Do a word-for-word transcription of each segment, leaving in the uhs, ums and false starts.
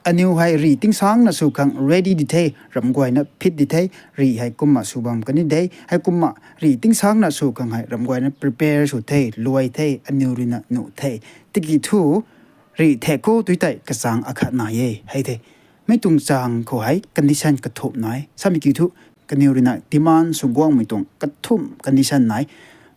Aniu hei rih tingsangna sw khang ready di the, ramh guayna phit di the, rih hei kumna sw bam kani de, hei kumna rih tingsangna sw khang hei ramh guayna prepare sw the, luai the, aniu ruina nuh the. Tiki thu, rih thek khou tu tei kachang akhat nai e, hei the. Mi tuang chang khou hei condition kathumh nai. Samei kiu thu, kaniw ruina demand sw guangmei tuang kathumh condition nai.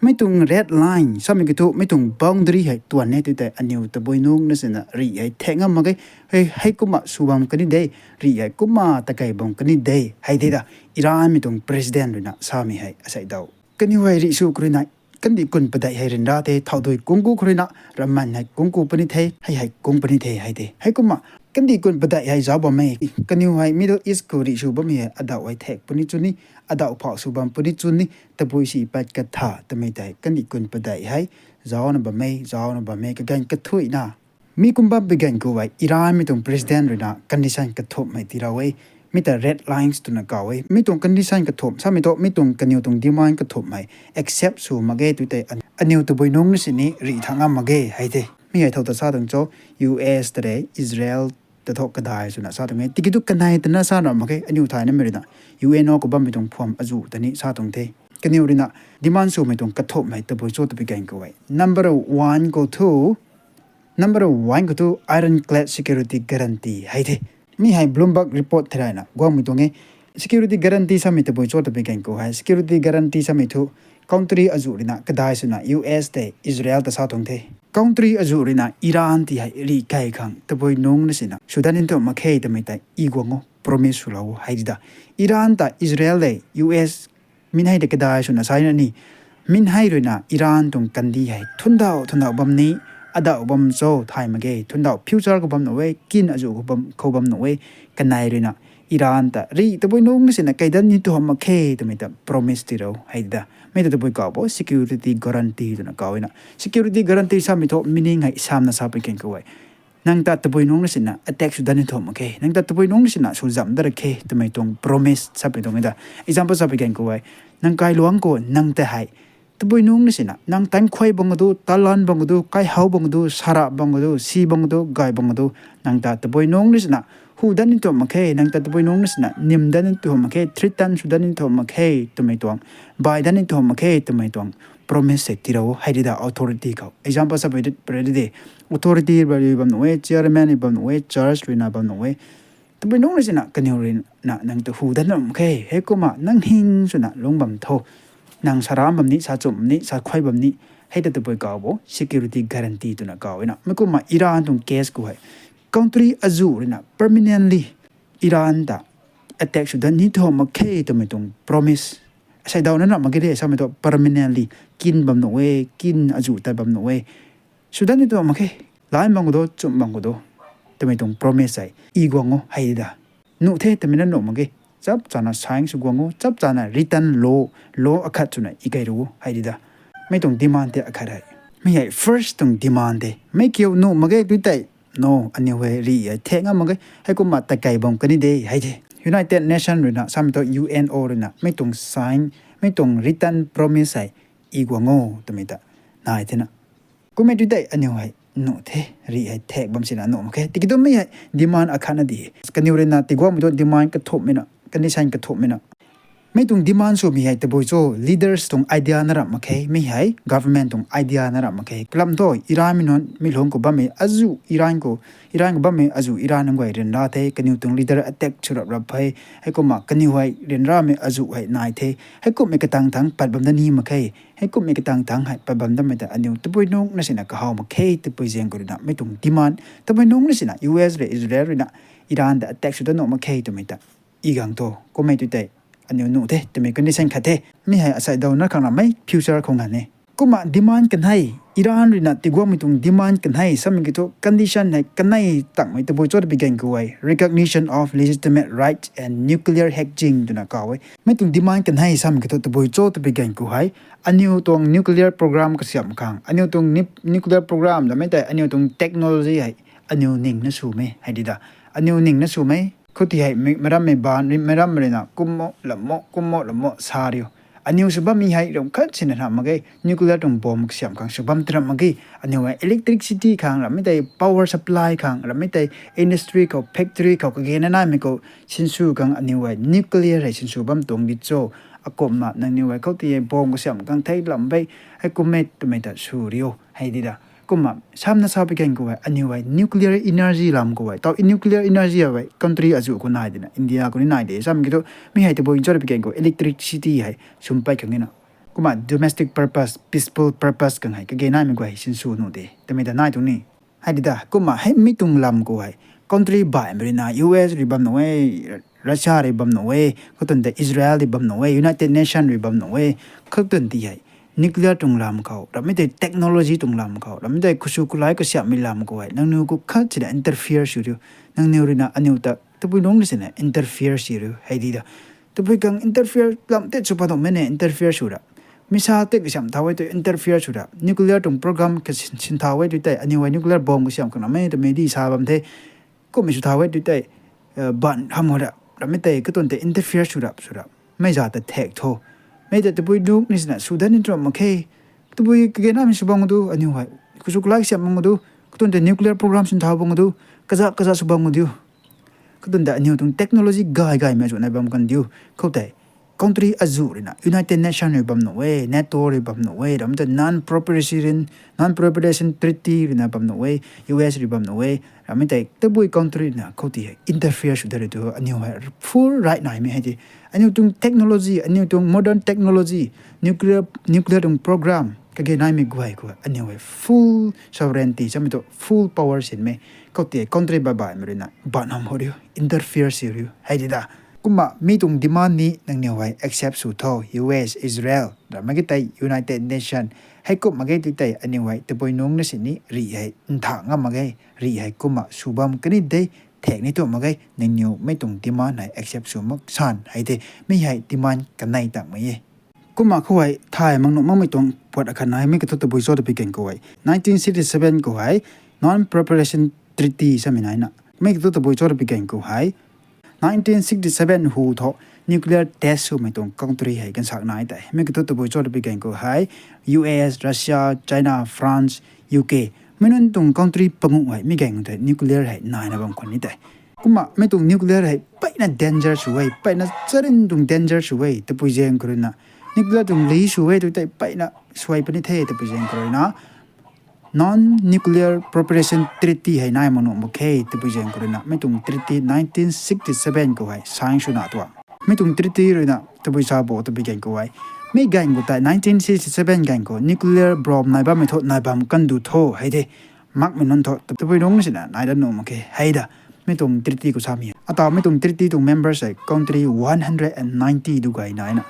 Mi tuang red line, samei kiu thu, mi tuang boundary hei tuan e tu tei aniw tabui nungc na sina rih hei thek ngam mak ge. Hei, hei kumna sw bam kani de, rih hei kumna takei bam kani de, hei de da. Iranmei tuang president ruina samei hei asei daw. Kaniw hei rih sw khou ruina, kandih kun padeih hei ryanra the, thaudui kungku khou ruina, raman hei kungku puni the, hei hei kung puni the, hei the. Hei kumna, kandih kun padeih hei zauc bam e, kaniw hei Middle East khou rih sw bammei hei, adauh hei thek puni chuni, adauh phauh sw bam puni chuni, tabui si pat katha, twmei tei, kandih kun padeih hei, zaucna bam e, zaucna bam e, kaganv kathuina. Mi kum bam pi ganv khou hei, Iranmei tuang president ruina condition kathumh hei tirau e. Mi ta red lines twna kau e. Mi tuang condition kathumh, samei thu, mi tuang kaniw tuang demand kathumh hei accept sw mak ge tu tei an-, aniw tabui nungc na sini rih thak ngam mak ge, hei the. Mi hei thow ta sa tuang cho, U S ta re, Israel ta tho kadai swna sa tuang e. Tiki thu kanei tana sa na mak ge, aniw thaynamei ruina. U N O khou bammei tuang phuam azuh ta ni sa tuang the. Kaniw ruina demand swmei tuang kathumh hei tabui cho ta pi ganv khou hei. Number one khou thu, Number one khou thu ironclad security guarantee hei the. Mi hei Bloomberg report thei rana guangmei tuang e. Security guarantee samei tabui cho ta pi ganv khou hei. Security guarantee samei thu country azuh ruina kadai swna U S tei Israel ta sa tuang the. Country azuh ruina Iran ti hei rih kei khang tabui nungc na sina sw dat ni thu mak khe twmei tei i guang o, promise swlou o, hei di da. Iran ta Israel le U S min hei de kadai swna sa na ni. Min hei ruina Iran tuang kandih hei thundauh, thundauh bam ni, adauh bam cho thay mak ge, thundauh future khou bam nuh e, kin azuh khou bam, khou bam nuh e, kanei ruina Iran ta rih tabui nungc na sina kei dat ni thu mak khe twmei ta promise tirau, hei di da. Mi ta tabui kau bo security guarantee twna kau na. Security guarantee samei thu meaning hei samna sa pi ganv khou hei. Nang ta tabui nungc na sina attack sw dat ni thu mak khe. Nang ta tabui nungc na sina sw zam dat ra khe twmei tuang promise sa pi tuang e da. Example sa pi ganv khou hei. Nang kailuangc khou nang ta hei tabui nungc na sina, nang tankhuay bang du, talan bang du, kaihou bang du, sara bang du, si bang du, gay bang du, nang ta tabui nungc na sina, hu dat ni thu mak khe, nang ta tabui nungc na sina, nim dat ni thu mak khe, threaten sw dat ni thu mak khe twmei tuang, bai dat ni thu mak khe twmei tuang promise hei tirau, hei di da authority khou. Example sa pi di, pi di de. Authority rui bam nuh e, chairman rui bam nuh e, church ruina bam nuh e. Tabui nungc na sina kaniw ruina nang ta hu dat nuh mak khe, hei kumna nang hing swna lungc bam tho. Nang sa ram bam ni, sa chum ni, sa khuay bam ni, hei ta tabui kau bo security guarantee twna kau na. Mi kumna Iran tuang case khou hei, country azuh ruina permanently Iran ta attack sw dat ni thu mak khe twmei tuang promise. Asei daw na na mak ge de, samei thu permanently kin bam nuh e, kin azuh tat bam nuh e. Sw dat ni thu mak khe, lan bang khou do, chum bang khou do, twmei tuang promise hei i guang o, hei di da. Nuh the twmei na nuh mak ge, chap chana sign sw guang o, chap chana written law, law akhat swna i kei ru o, hei di da. Mi tuang demand tei akhat hei. Mi hei first tuang demand tei. Mi kiu nuh mak ge tu tei. No, aniu hei rih hei thek ngam mak ge, hei kumna takei bam kani de, hei the. United Nation ruina, samei thu U N O ruina, mi tuang sign, mi tuang written promise hei i guang o twmei ta nai thena. Kummei tu tei aniu hei nuh the, rih hei thek bam sina nuh mak khe. Tiki thu mi hei demand akhat na di. Kaniw ruina tiguangmei thu demand kathumhmei na, condition kathumhmei na. Mi tuang demand swmei hei tabui cho leaders tuang idea na ram mak khe, mi hei government tuang idea na ram mak khe. Kalam thu Iranmei nunc, mi lungc khou bammei azuh Iran khou, Iran khou bammei azuh Iran nunc guay ryanra the, kaniw tuang leader attack sw rap rap hei, hei kumna kaniw hei ryanramei azuh hei nai the, hei kumhmei katang thangc pat bam dat ni mak khe, hei kumhmei katang thangc hei pat bam datmei ta aniu tabui nungc na sina kahaw mak khe, tabui zaeng khou ruina mi tuang demand, tabui nungc na sina U S rui Israel ruina Iran ta attack sw dat nuh mak khe twmei ta i guang tho, kummei tu tei aniu nuh the twmei condition khat the. Mi hei asei daw na khang ramei future khou ngan e. Kumna demand kanei, Iran ruina tiguangmei tuang demand kanei samei kiu thu condition hei kanei tangmei tabui cho ta pi ganv khou hei, recognition of legitimate rights and nuclear hedging twna kau e. Mi tuang demand kanei samei kiu thu tabui cho ta pi ganv khou hei, aniu tuang nuclear program kasiamh khang, aniu tuang nu-, nuclear program da mei tei aniu tuang technology hei aniu ning na swmei, hei di da. Aniu ning na swmei, khou ti hei mi-, meic rammei baan, meic rammei ruina kumh o, lam o, kumh o, lam o sa riu. Aniu sw bammei hei ram khat sina ram mak ge, nuclear tuang bomb kasiamh khang sw bam ti ram mak ge. Aniu hei electricity khang, rammei tei power supply khang, rammei tei industry khou, factory khou, kage na naimei khou sinsw khang aniu hei nuclear hei sinsw bam tuang di cho. Akumna nangniw hei khou ti hei bomb kasiamh khang thei lam bei, hei kum e twmei ta sw riu hei di da. Kumna samna sa pi gan khou hei aniu hei nuclear energy lam khou hei, tau nuclear energy hei country azuh khou nai dina, India khou ni nai de. Sam ki thu mi hei tabui cho pi gan khou electricity hei sum pei khang na. Kumna domestic purpose, peaceful purpose khang hei kage naimei guay sinsw nuh de twmei ta nai tuang ni. Hei di da, kumna hei mi tuang lam khou hei country baihmei rui na, U S rui bam nuh e, Russia rui bam nuh e, khou tun tei Israel rui bam nuh e, United Nation rui bam nuh e, khou tun ti hei nuclear tuang lam khou, rammei tei technology tuang lam khou, rammei tei khusu kulai kasiamhmei lam khou hei nangniw khou khat sina interfere sw riu, nangniw rui na aniu ta tabui nungc na sina interfere sw riu hei di da. Tabui khang interfere lam tei sw pat tuang mei ne interfere sw ra. Missile tei kasiamh thau e tu interfere sw ra. Nuclear tuang program kasin, sin thau e tu tei, aniu hei nuclear bomb kasiamh khang na mei twmei di sa bam the. Kummei sw thau e tu tei, eh, ban ham ho ra, rammei tei khou tun tei interfere sw ra, sw ra. Mei za ta thek tho. Mei ta tabui nungc ni sina sw dat ni tu ram mak khe. Tabui kage naimei sw bam tu, aniu hei khusu kulai kasiamh bam tu, khou tun tei nuclear program sin thau bam tu, kaza, kaza sw bam diu. Khou tun tei aniu tuang technology gay gaymei azuh nai bam kan diu. Khou tei country azuh rui na, United Nation rui bam nuh e, NATO rui bam nuh e, rammei tei non-proliferation, non-proliferation treaty rui na bam nuh e, U S rui bam nuh e, rammei tei tabui country rui na khou ti hei interfere sw dat ri tu aniu hei full right naimei hei di. Aniu tuang technology, aniu tuang modern technology, nuclear, nuclear tuang program kage naimei guay khou aniu hei full sovereignty samei tu full power sinmei. Khou ti country baihbaihmei rui na ban ham ho riu, interfere sw riu hei di da. Kumna mi tuang demand ni nangniw hei accept sw tho, U S, Israel, rammei ki tei United Nation. Hei kum mak ge tu tei aniu hei tabui nungc na sini rih hei ntha ngam mak ge, rih hei kumna sw bam kani de, thek ni tu mak ge, nangniw mei tuang demand hei accept sw mak san hei de, mi hei demand kanei tangmei e. Kumna khou hei thay mak nuh makmei tuang puat akhat nai, mi kathu tabui cho ta pi gan khou hei nineteen sixty-seven khou hei non-proliferation treaty samei nai na. Mi kathu tabui cho ta pi gan khou hei nineteen sixty-seven hu thu nuclear test swmei tuang country hei gansak nai tei. Mi kathu tabui cho ta pi gan khou hei U S, Russia, China, France, U K. Mei nunc tuang country panguh hei mi gan tei nuclear hei naina bam khwan ni tei. Kumna mi tuang nuclear hei peyna danger sw e, peyna charin tuang danger sw e, tabui zaeng khou rui na. Nuclear tuang li sw e tu tei peyna suai puni the, tabui zaeng khou rui na. Non-nuclear proliferation treaty hei nai mak nuh mak khe, tabui zaeng khou rui na. Mi tuang treaty nineteen sixty-seven khou hei sign sw na tuang. Mi tuang treaty rui na tabui sa bo tabui gan khou hei. Mi gan khou tei nineteen sixty-seven gan khou nuclear bomb nai bammei thu nai bam kan du tho hei de. Makmei nunc thu tabui nungc sina nai dat nuh mak khe hei da. Mi tuang treaty khou samei. Atau mi tuang treaty tuang members hei country one hundred and ninety du gay nai na.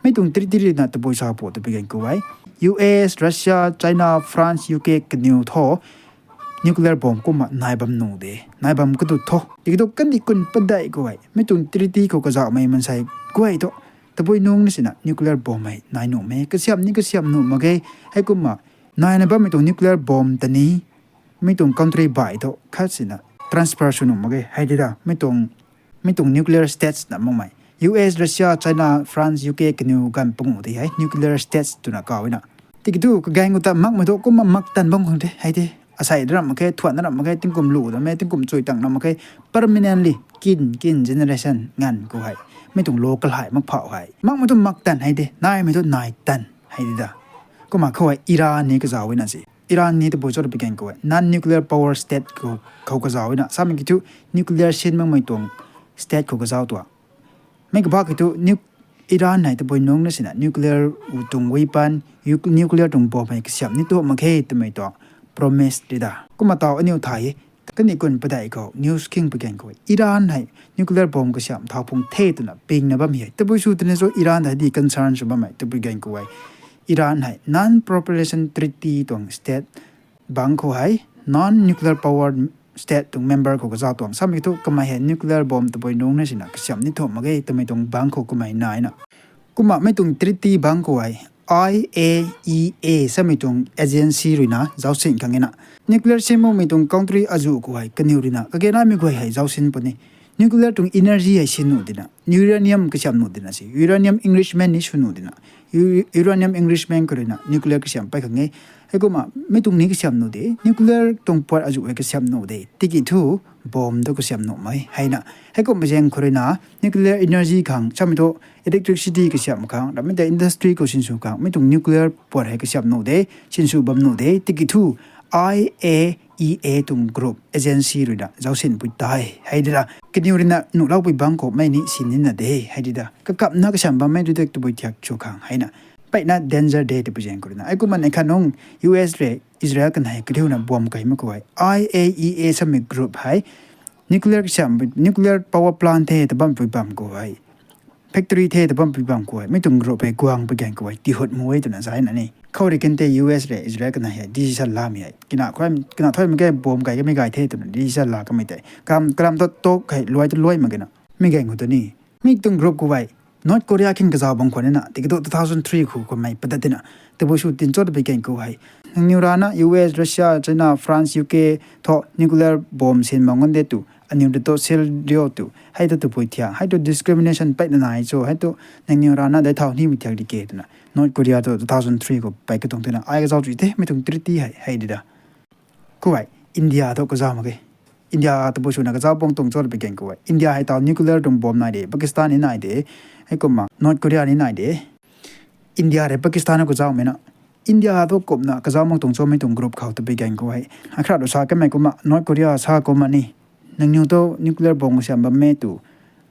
Mi tuang treaty rui na tabui sa bo tabui gan khou hei U S, Russia, China, France, U K kaniw thu nuclear bomb kumna nai bam nuh de, nai bam kadu tho. Tiki tu kandih kun padeih khou hei mi tuang treaty khou kazauhmei mansei guay thu tabui nungc na sina nuclear bomb hei nai nuhmei, kasiamh ni kasiamh nuh mak ge. Hei kumna naina bammei tuang nuclear bomb ta ni mi tuang country baih thu khat sina transfer sw nuh mak ge hei di da. Mi tuang nuclear states na makmei U S, Russia, China, France, U K kaniw ganv panguh tei hei nuclear states twna kaw na. Tiki tu kagang khou ta makmei thu kumna mak tan bam khang the hei de. Asei da ram mak khe, thuan da ram mak khe, tingkum lu da mak khe, tingkum chui tang ram mak khe, permanently kin kin generation nganv khou hei mi tuang local hei mak phauh hei makmei thu mak tan hei de, naimei thu nai tan hei di da. Kumna khou hei Iran ni kazauh na si. Iran ni tabui cho ta pi gan khou hei non-nuclear power state khou, khou kazauh na. Samei ki thu nuclear sin makmei tuang state khou kazauh tuang. Mi kabak ki thu nu-, Iran hei tabui nungc na sina nuclear tuang weapon, nuclear tuang bomb hei kasiamh ni tu mak khe twmei tuang promise di da. Kumna tau aniu thay e. Kandih kun padeih khou news khang pi gan khou Iran hei nuclear bomb kasiamh thau phung the twna pingna bammei hei tabui sw twna cho Iran hei di concern sw bammei tabui gan khou hei Iran hei non-proliferation treaty tuang state bang khou hei non-nuclear power state tuang member khou kazauh tuang. Samei thu kamei hei nuclear bomb tabui nungc na sina kasiamh ni thu mak ge twmei tuang bang khou kamei nai na. Kumna mi tuang treaty bang khou hei I A E A samei tuang agency rui na zauc sin khang na. Nuclear sin makmei tuang country azuh khou hei kaniw rui na kage naimei guay hei zauc sin puni. nuclear tuang energy hei si nuh dina, uranium kasiam nuh dina si, uranium enrichment ni sw nuh dina, u-, uranium enrichment khou ruina nuclear kasiam pei khang e. Heikumna mi tuang ni kasiam nuh de, nuclear tuang puat azuh hei kasiam nuh de, tiki thu bomb tu kasiam nuh mei heina. Heikumna zaeng khou ruina nuclear energy khang samei thu electricity kasiam khang, ramei ta industry khou sinsw khang mi tuang nuclear puat hei kasiam nuh de, sinsw bam nuh de, tiki thu I A E A tuang group agency ruina zausinpui tei hei dina. Kaniw ruina nuhloupui bangc khou mei ni si nina de hei dina. Kakapna kasiam bammei tu de tabui thiak chu khang heina. Mpeyna danger de tabui zaeng khou ruina. Heikumna neih khat nung U S rui Israel kanei kariuna bomb kai mak khou hei, I A E A samei group hei nuclear kasiam, nuclear power plant the ta bampui bam khou hei, factory the ta bampui bam khou hei, mi tuang group hei guang pui gan khou hei tihut mu e twna sa na ni. Khou rui kan tei U S rui Israel kanei hei decision lamei hei, kina khuay, kina thuay mak ge bomb kai kamei gay the twna decision la kamei tei, kalam, kalam tu tok hei luai tu luai mak ge na. Mi gan khou tu ni, mi tuang group khou hei North Korea khang kazauh bam khwan na, tiki thu two thousand three khou kamei padat tina, tabui sw tin cho tabui gan khou hei, nangniw rana U S, Russia, China, France, U K thu nuclear bomb sin mak ngan de tu, aniw ta tu sel riu tu, hei tu tabui thiak, hei tu discrimination mpeyna nai cho, hei tu nangniw rana dei thau nimei thiak di ke twna North Korea tu two thousand three khou pei katuang tina ai kazauh chu the, mi tuang treaty hei hei dina. Khou hei India thu kazauh mak ge. India tabui swna kazauh bam tuang cho tabui gan khou hei, India hei tau nuclear tuang bomb nai de, Pakistan ni nai de, heikumna North Korea ni nai de. India rui Pakistan kazauhmei na, India thu kumna kazauh mak tuang cho mi tuang group khou tabui gan khou hei, akhat rui sa kamei kumna North Korea sa kumna ni, nangniw tu nuclear bomb kasiam bammei tu,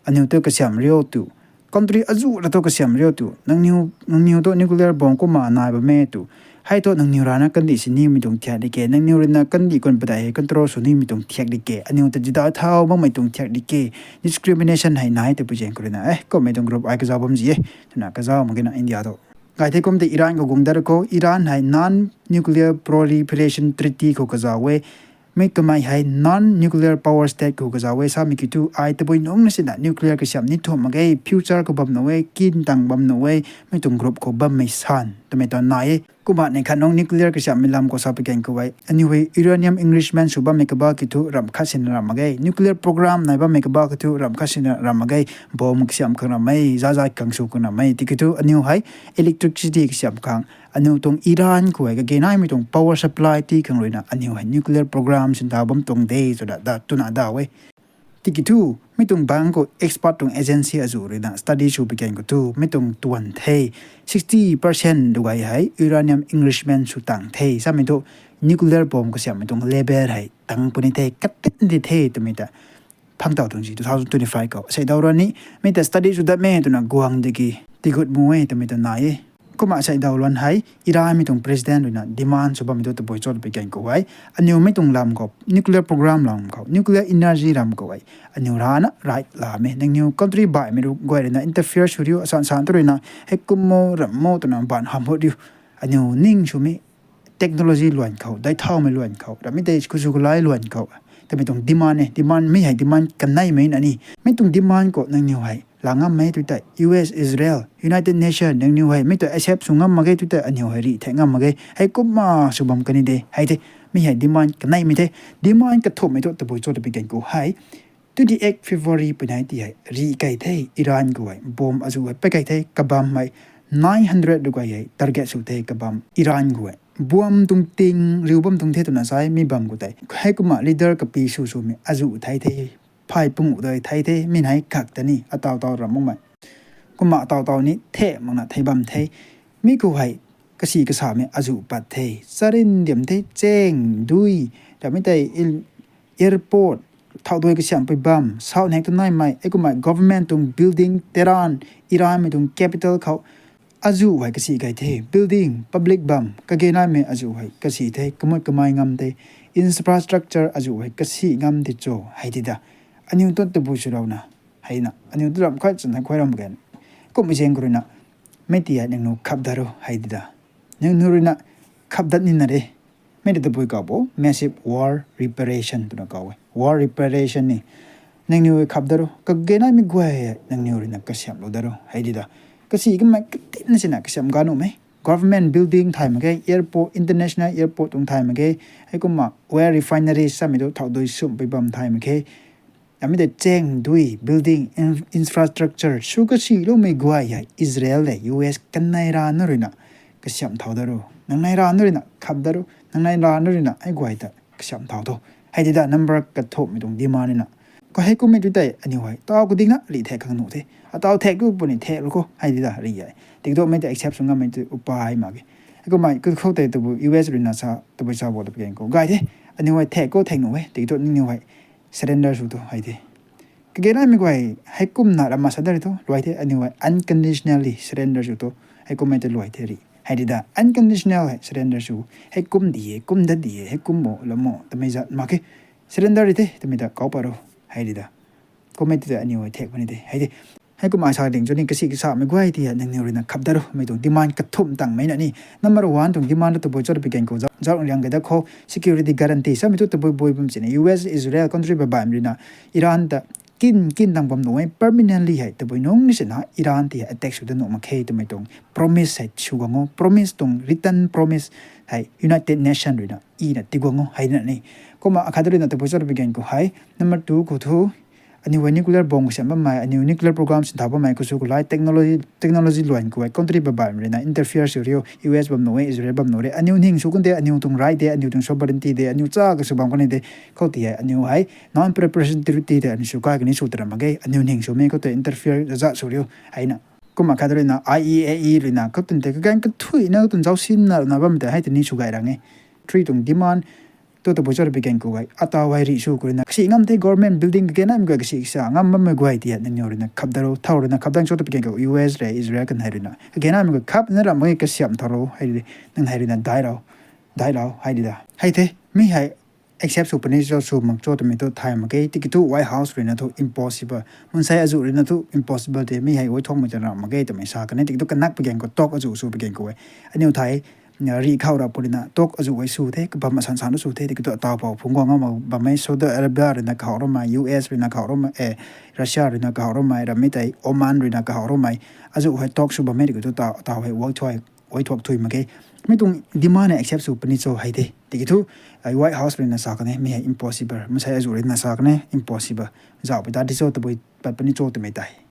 aniw tu kasiam riu tu, country azuh ra tu kasiam riu tu, nangniw, nangniw tu nuclear bomb kumna nai bammei tu, hei tu nangniw rana kandih si nimei tuang thiak di ke, nangniw ruina kandih kun padeih hei control sw nimei tuang thiak di ke, aniw ta jida thau makmei tuang thiak di ke, discrimination hei nai tabui zaeng khou ruina, eh, kummei tuang group ai kazauh bam zi e twna kazauh mak ge na India thu. Gay the kum tei Iran khou guang dat khou, Iran hei Non-Nuclear Proliferation Treaty khou kazauh e. Mi kamei hei non-nuclear power state khou kazauh e, samei kiu thu ai tabui nungc na sina nuclear kasiam ni thum mak ge, future khou bam nuh e, kin tang bam nuh e, mi tuang group khou bammei san twmei ta nai e. Kumna neih khat nung nuclear kasiammei lam khou sa pui gan khou hei, aniu hei uranium enrichment sw bammei kaba kiu thu ramh khat sina ramh mak ge, nuclear program nai bammei kaba kiu thu ramh khat sina ramh mak ge, bomb kasiam khang ramh e, zazai khang sw khang ramh e, tiki thu aniu hei electricity kasiam khang, aniu tuang Iran khou hei kage naimei tuang power supply ti khang ruina aniu hei nuclear program sinta bam tuang de twna da, twna daw e. Tiki thu, mi tuang bangc khou expert tuang agency azuh ruina study sw pui gan khou thu, mi tuang tuan the, sixty percent du gay hei uranium enrichment sw tang the, samei thu nuclear bomb kasiammei tuang level hei tang puni the, katin di the twmei ta phang taw tuang si two thousand twenty-five khou. Sei daw ruan ni, mi ta study sw datmei twna guang diki tigut mu e twmei ta nai e. Kumna sei daw luan hei, Iranmei tuang president ruina demand sw bammei thu tabui cho tabui gan khou hei, aniu mi tuang lam khou, nuclear program lam khou, nuclear energy lam khou hei, aniu rana right lamei, nangniu country baihmei ru guay ruina interfere sw riu, asan san tu ruina, heikum mo, ramh mo twna ban hamh hut riu, aniu ning swmei technology luan khou, dai thaumei luan khou, ramei tei school school lai luan khou, twmei tuang demand e, demand mi hei demand kaneimei na ni. Mi tuang demand khou nangniu hei la ngammei tu tei, U S, Israel, United Nation, nangniu hei mi tu accept sw ngam mak ge tu tei, aniu hei rih thei ngam mak ge, heikumna sw bam kani de, hei the, mi hei demand kaneimei the, demand kathumhmei thu tabui cho tabui gan khou hei, twenty-eight February pui nai ti hei, rih kei the, Iran khou hei, bomb azuh hei, pei kei the, kabam hei, nine hundred du gay hei, target sw the, kabam, Iran khou hei. Bomb tuang ting, riu bam tuang the twna sa e, mi bam khou tei. Heikumna leader kapi sw swmei, azuh thei the, phay pungh dei thei the, mi nai kak ta ni, ataw taw ram makmei. Kumna ataw taw ni, the makna thei bam the. Mi khou hei, kasi kasamei azuh pat the, charin diam the, cheng, dui, ramei tei, airport, thauh dui kasiam pui bam, south hek tu naimei, heikumna government tuang building, Tehran, Iranmei tuang capital khou, azuh hei kasi kei the, building, public bam, kage naimei azuh hei kasi the, kamut kamai ngam the, infrastructure azuh hei kasi ngam the cho, hei ti da. Aniu tu tabui swlouna, heina, aniu tu ramh khat chan hei khuay ram gan. Kumna zaeng khou ruina, mi ti hei nangniw khap dat ro, hei ti da. Nangniw ruina khap dat nina re. Mi ta tabui kau bo, massive war reparation twna kau e. War reparation ni. Nangniw khap dat ro, kage naimei guay hei, nangniw ruina kasiamhlou dat ro, hei ti da. Kasi kamei katinna sina kasiam ga nuhmei. Government building thay mak ge, airport, international airport tuang thay mak ge, heikumna oil refinery samei tu thauh dui sumh pui bam thay mak ge. Ami de cheng dui, building, in-, infrastructure sw kasiloumei guay hei Israel le U S kanei rana ruina kasiam thau da ro. Nangnei rana ruina khap da ro. Nangnei rana ruina hei guay ta kasiam thau tho. Hei di da number kathumhmei tuang demand na. Ko hei kummei tu tei aniu hei tau kadingna ri thek khang nuh the. Atau thek tu puni thek ru kho hei di da ri e. Tikdokmei tei accept sw ngammei tu upai mak e. Hei kummei khou tei tabui U S ruina sa, tabui sa bo ta pui gan khou gay the. Aniu hei thek khou thek nuh e. Tikdok nangniw hei surrender sw tho hei the. Kage namei guay hei kumna rama sa da ri tho, luai the, aniu hei unconditionally surrender sw tho, hei kummei tei luai the ri. Hei di da unconditional hei surrender sw, hei kum di e, kum dat di e, hei kum mo, lam mo, tamei zat mak khe. Surrender ri the, tamei ta kau pa ro, hei di da. Kummei tei aniu hei thek puni the, hei di. Hei kum ai sa ding cho ni kasi kasamei guay ti hei nangniw ruina khap da ro, mei tuang demand kathumh tangmei na ni. Number one tuang demand ta tabui cho ta pui gan khou zau, zau liang gay da khou security guarantee samei tu tabui bui bam sini U S Israel country babaimei ruina Iran ta kin, kin dang bam nuh e, permanently hei tabui nung ni sina Iran ti hei attack sw da nuh mak khe twmei tuang promise hei sw gang o, promise tuang written promise hei United Nation ruina ina ti guang o hei na ni. Kumna akhat ruina tabui cho ta pui gan khou hei number two khou thu aniu hei nuclear bomb kasiam bammei, aniu nuclear program sinthau bammei, khou sw khou lai technology, technology luan khou hei country babaimei ruina interfere sw riu, U S bam nuh e, Israel bam nuh re, aniu ning sw kan de, aniu tuang right de, aniu tuang sovereignty de, aniu cha ka sw bam kan de, khou ti hei aniu hei non-proliferation treaty tei aniu sw kai kani sw ta ram mak ge, aniu ning swmei khou tei interfere za sw riu, hei na. Kumna khat ruina I A E A ruina khou tun tei kagan kathuina khou tun zausinna na bam tei hei tei ni sw gay rang e. Three tuang demand tu tabui cho ta pui gan khou gay, atau hei ri sw khou ruina kasi ngam the government building kage namei guay kasi sa ngam bammei guay ti hei nangniw ruina khap da ro, thau ruina khap dang cho ta pui gan khou U S le Israel kanei ruina kage namei guay khapna ram mak ge, kasiam thau ro hei di, nang hei ruina dai ro, dai ro hei di da. Hei the, mi hei accept sw puni cho sw mak cho twmei tu thay mak ge, tiki thu White House ruina thu impossible. Mansei azuh ruina thu impossible te, mi hei uai thuangmei ta ram mak ge twmei sa kan e, tiki thu kanak pui gan khou talk azuh sw pui gan khou e. Aniu thei ri khou ra puni na talk azuh hei sw the, kabam asan san sw the, tiki thu atau pou phungc guang ngam bammei Saudi Arabia ruina kahaw ramei, U S ruina kahaw ramei, eh, Russia ruina kahaw ramei, ramei tei Oman ruina kahaw ramei, azuh hei talk sw bammei tiki thu ta, atau hei uai thuai, uai thuak thui mak ge. Mi tuang demand hei accept sw puni cho hei the. Tiki thu, ai White House ruina sa kan e, mi hei impossible. Mansei azuh ruina sa kan e, impossible. Zauh pui ta di cho, tabui pat puni cho twmei tei.